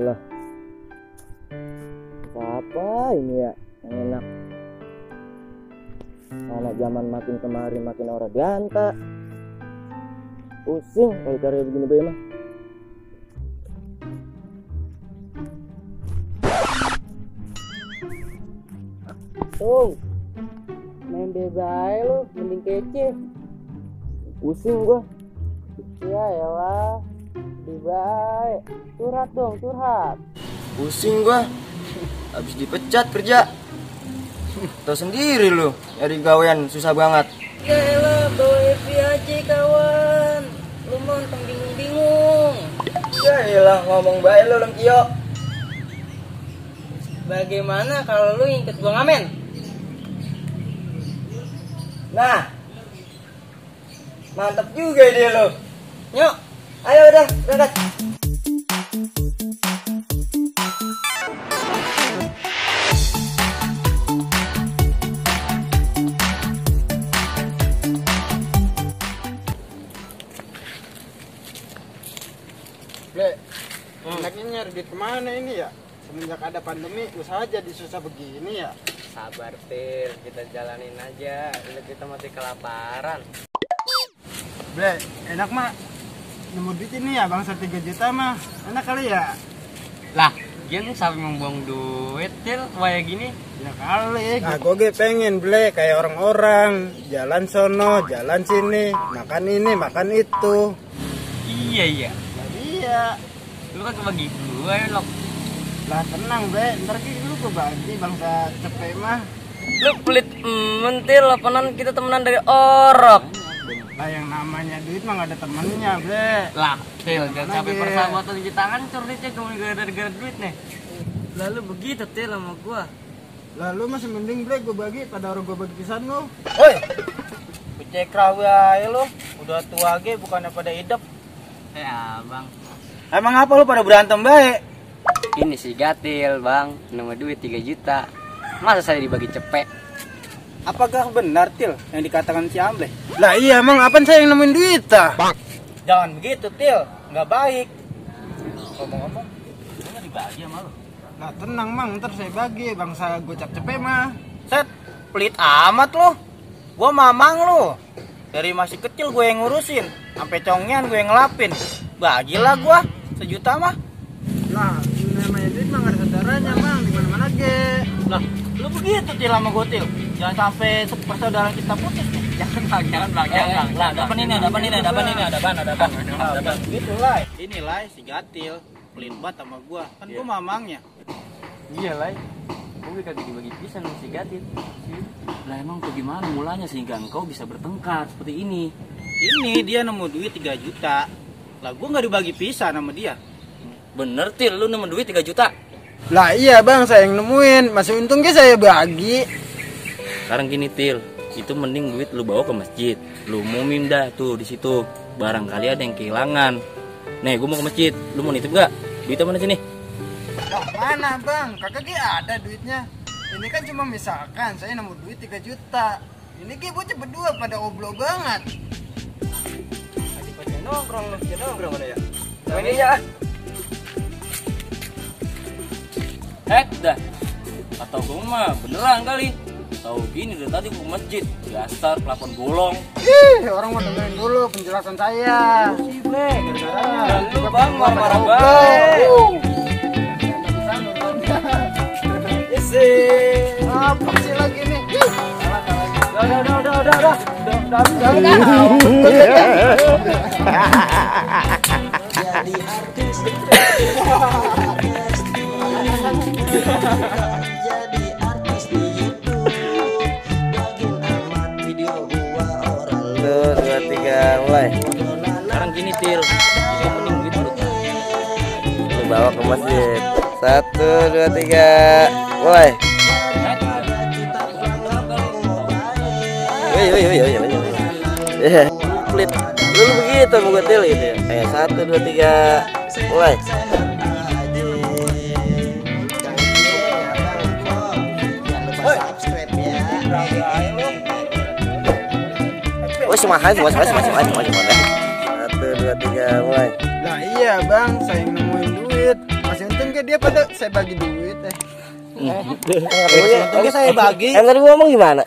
Lah, apa ini ya yang enak? Karena zaman makin kemari makin ora dianta. Pusing kalau cari begini bae mah. Tuh, main bebay lu, mending kece. Pusing gua. Ya elah, bebay. Curhat dong, curhat. Pusing gua. Habis dipecat kerja. Tahu sendiri lu, nyari gawean susah banget. Ya elah, bawa happy aja kawan. Lu mau nonton bingung-bingung. Ya elah, ngomong baik lu Lengkio. Bagaimana kalau lu ikut gua ngamen? Nah, mantap juga dia lu. Yuk, Ayo udah, berangkat. Ble, enaknya nyari duit kemana ini ya? Semenjak ada pandemi, usaha jadi susah begini ya? Sabar Tir, kita jalanin aja. Ini kita masih kelaparan. Ble, enak mah nemu duit ini ya, bangsa 3 juta mah. Enak kali ya? Lah, gini sampai membuang duit Tir, kayak gini. Ya kali. Nah, gue pengen Ble, kayak orang-orang. Jalan sono, jalan sini, makan ini, makan itu. Iya. Nah, iya. Lu kan kebagi gue ya, Lok. Lah tenang Ble, ntar lu gue bagi bangsa cepet mah. Lu pelit mentil, apaan kita temenan dari orok. Lah yang namanya duit mah gak ada temennya Ble. Lah, Til, jangan Tenang, sampai Ble. persahabatan cuci tangan curritnya cuma gara-gara duit nih. Lalu begitu Til sama gua. Lalu masih mending Ble, gue bagi pada orang gue bagi pisan lu. Woi, becek rawi aja lu. Udah tua ge bukannya pada hidup. Abang. Emang apa lu pada berantem baik? Ini si Gatil, Bang. Nama duit 3 juta. Masa saya dibagi cepet? Apakah benar Til yang dikatakan si Amble? Lah iya, emang apaan saya yang nemuin duit ah? Jangan begitu, Til. Nggak baik. Ngomong-ngomong, lu nggak dibagi sama lu? Nah tenang mang, ntar saya bagi bangsa gocap cepet mah. Set, pelit amat lu. Gua mamang lu. Dari masih kecil gue yang ngurusin. Sampai congean gue yang ngelapin. Bagilah gua, 1 juta mah. Lah namanya duit mah gak ada saudaranya mang, dimana-mana ge. Lah, lu begitu Til sama gue Til. Jangan sampai persaudaraan kita putus nih. Jangan bang. Lah, ada apa gitu lah. Ini lah si Gatil. Pelit banget sama gua. Kan gua mamangnya. Iya lah. Gue kagak dibagi pisan sama si Gatil. Lah emang bagaimana mulanya sehingga engkau bisa bertengkar seperti ini? Ini dia nemu duit 3 juta. Lah gua nggak dibagi pisah sama dia. Bener Til, lu nemu duit 3 juta. Lah iya bang, saya yang nemuin. Masih untungnya saya bagi. Sekarang gini Til, itu mending duit lu bawa ke masjid. Lu umumin dah tuh di situ. Barangkali ada yang kehilangan. Nih, gua mau ke masjid. Lu mau nitip gak? Duitnya mana sini? Lah mana bang, kakak ge ada duitnya. Ini kan cuma misalkan saya nemu duit 3 juta. Ini ge bocah berdua pada oblo banget. Tadi nongkrong mana ya? Ini ya. Dah. Atau gua mah beneran kali. Tahu gini dari tadi gua ke masjid. Dasar pelapon bolong. Ih, orang mau dengerin dulu penjelasan saya. Si Ble, Lu bang marah baik. Isi. Apa sih lagi nih? Udah. Jadi artis jadi artis di YouTube bikin amat video gua orang 1, 2, 3, mulai. Sekarang gini Til, ini mending duit lu. Lu bawa ke masjid. 1, 2, 3, mulai. Wih. Pelit. Lu begitu mau gue Til gitu ya. Kayak 1, 2, 3, mulai. jangan lupa subscribe ya. Oh semua dah. 1, 2, 3 mulai. Lah iya bang, saya yang nemuin duit. Masih untung ke dia pada saya bagi duit. Untung saya bagi. Tadi gua ngomong gimana?